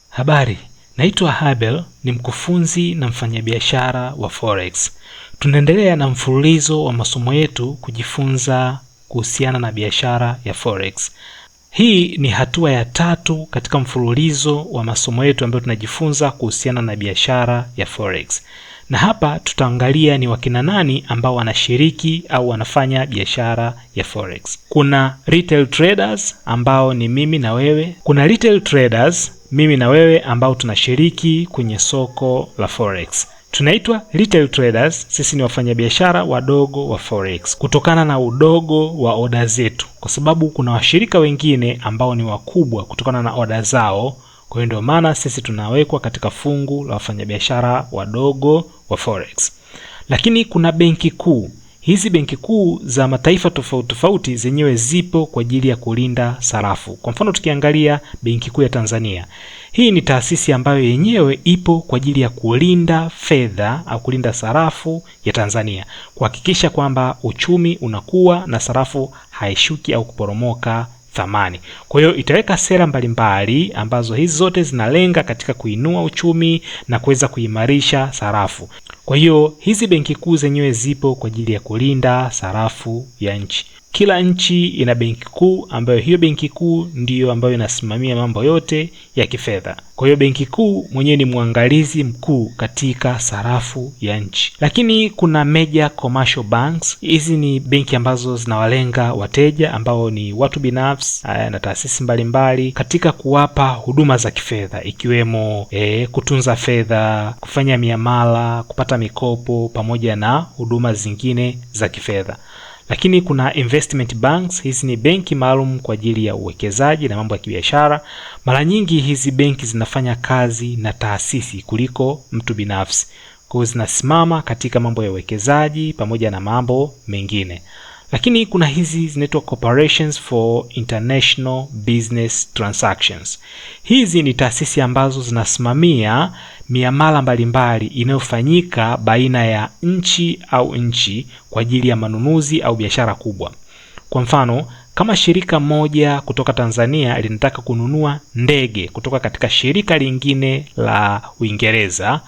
Habari, naitwa Habel, ni mkufunzi na mfanyabiashara wa Forex. Tunaendelea na mfululizo wa masomo yetu kujifunza kuhusiana na biashara ya Forex. Hii ni hatua ya tatu katika mfululizo wa masomo yetu ambayo tunajifunza kuhusiana na biashara ya Forex. Na hapa tutaangalia ni wakina nani ambao wanashiriki au wanafanya biashara ya Forex. Kuna retail traders ambao ni mimi na wewe. Kuna retail traders, mimi na wewe, ambao tunashiriki kwenye soko la Forex. Tunaitwa retail traders, sisi ni wafanyabiashara wadogo wa Forex kutokana na udogo wa oda zetu, kwa sababu kuna washirika wengine ambao ni wakubwa kutokana na oda zao. Kwa hiyo ndio maana sisi tunawekwa katika fungu la wafanyabiashara wadogo wa Forex. Lakini kuna benki kuu. Hizi benki kuu za mataifa tofauti tofauti zenyewe zipo kwa ajili ya kulinda sarafu. Kwa mfano tukiangalia Benki Kuu ya Tanzania, hii ni taasisi ambayo yenyewe ipo kwa ajili ya kulinda fedha au kulinda sarafu ya Tanzania, kuhakikisha kwamba uchumi unakuwa na sarafu haishuki au kuporomoka thamani. Kwa hiyo itaweka sera mbalimbali ambazo hizi zote zinalenga katika kuinua uchumi na kuweza kuimarisha sarafu. Kwa hiyo hizi benki kuu zenyewe zipo kwa ajili ya kulinda sarafu ya nchi. Kila nchi ina benki kuu ambayo hiyo benki kuu ndiyo ambayo inasimamia mambo yote ya kifedha. Kwa hiyo benki kuu mwenyewe ni mwangalizi mkuu katika sarafu ya nchi. Lakini kuna major commercial banks. Hizi ni benki ambazo zinawalenga wateja ambao ni watu binafsi na taasisi mbalimbali katika kuwapa huduma za kifedha ikiwemo kutunza fedha, kufanya miamala, kupata mikopo pamoja na huduma zingine za kifedha. Lakini kuna investment banks. Hizi ni benki maalum kwa ajili ya uwekezaji na mambo ya kibiashara. Mara nyingi hizi benki zinafanya kazi na taasisi kuliko mtu binafsi. Kwa hiyo zinasimama katika mambo ya uwekezaji pamoja na mambo mengine. Lakini kuna hizi zinaitwa Corporations for International Business Transactions. Hizi ni taasisi ambazo zinasimamia miamala mbalimbali inayofanyika baina ya nchi au nchi kwa ajili ya manunuzi au biashara kubwa. Kwa mfano, kama shirika moja kutoka Tanzania linataka kununua ndege kutoka katika shirika lingine la Uingereza,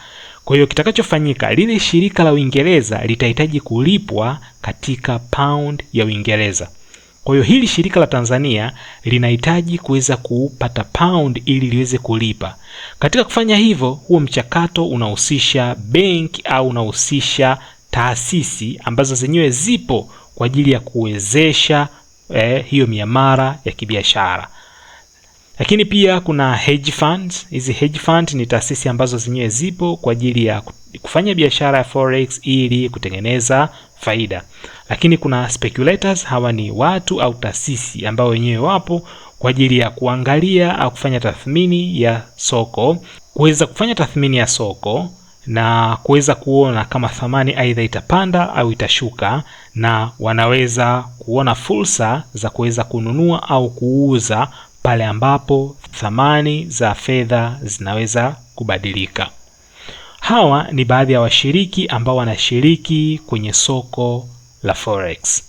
kwa hiyo kitakachofanyika, lile shirika la Uingereza litahitaji kulipwa katika pound ya Uingereza. Kwa hiyo hili shirika la Tanzania linahitaji kuweza kupata pound ili liweze kulipa. Katika kufanya hivyo, huo mchakato unahusisha benki au unahusisha taasisi ambazo zenyewe zipo kwa ajili ya kuwezesha hiyo miamala ya kibiashara. Lakini pia kuna hedge funds. Hizi hedge fund ni taasisi ambazo zenyewe zipo kwa ajili ya kufanya biashara ya forex ili kutengeneza faida. Lakini kuna speculators. Hawa ni watu au taasisi ambao wenyewe wapo kwa ajili ya kuangalia au kufanya tathmini ya soko, kuweza kufanya tathmini ya soko na kuweza kuona kama thamani aidha itapanda au itashuka, na wanaweza kuona fursa za kuweza kununua au kuuza pale ambapo thamani za fedha zinaweza kubadilika. Hawa ni baadhi ya washiriki ambao wanashiriki kwenye soko la Forex.